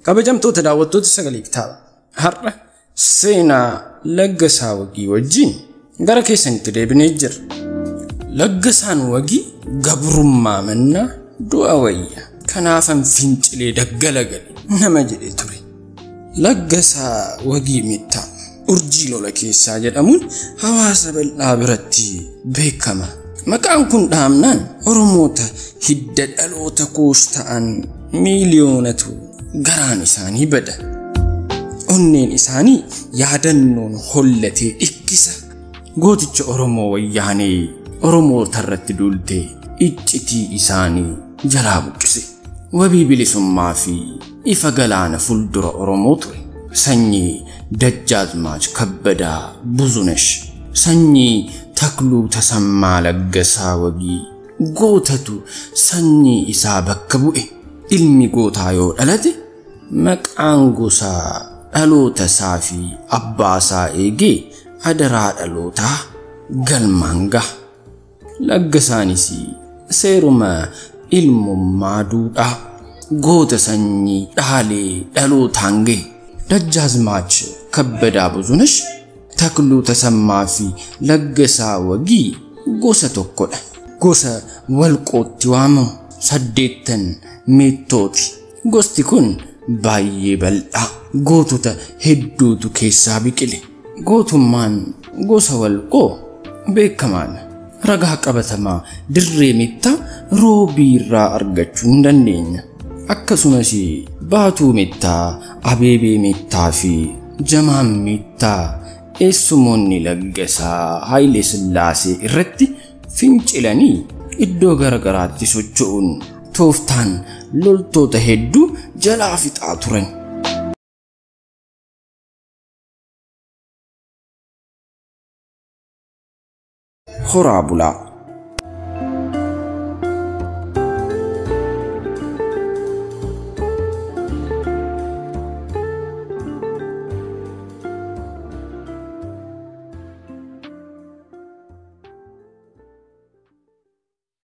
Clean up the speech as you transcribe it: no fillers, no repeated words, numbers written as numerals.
Kabajamtoota daawwattoota Sagalee Kitaaba, har'a seenaa Laggasaa Wagii wajjin gara keessanitti deebinee jirra. Laggasaan Wagii gabrummaa mannaa du'a wayya. Kanaafan fincilee daggala gale nama jedhee ture. Laggasaa Wagii Mittaa urjii lola keessaa jedhamuun hawaasa bal'aa biratti beekama. Maqaan kun dhahamnaan Oromoota hidda dhaloota Kuush ta'an miiliyoonatu garaan isaanii bada. Onneen isaanii yaadannoon hollatee dhikkisa. Gooticha Oromoo wayyaanee Oromoota irratti duultee iccitii isaanii jalaa buqqise. Wabii bilisummaa fi ifa galaana fuuldura Oromoo ture. Sanyii Dajjaazmaach Kabbadaa Buzunesh, sanyii Takluu Tasammaa Laggasaa Wagii gootatu sanyii isaa bakka bu'e. Ilmi gootaa yoo dhalate maqaan gosaa dhaloota isaa fi abbaa isaa eegee adaraa dhalootaa galmaan gaha. Laggasaanis seeruma ilmummaa duudhaa goota sanyii dhaalee dhalootaan gahe. Dajjaazmaach Kabbadaa Buzunesh, Takluu Tasammaa fi Laggasaa Wagii gosa tokkodha. Gosa Walqootti waamamu 8 Meettooti. Gosti kun baay'ee bal'aa, gootota hedduutu keessaa biqile. Gootummaan gosa Walqoo beekamaadha. Ragaa qabatamaa dirree Mittaa Roobii irraa argachuu hin dandeenya. Akkasumas Baatuu Mittaa, Abeebee Mittaa fi Jamaan Mittaa eessumoonni Laggasaa Haayile Sillaasee irratti fincilanii iddoo garagaraatti socho'uun tooftaan loltoota hedduu jalaa fixaa turan. Horaa bulaa.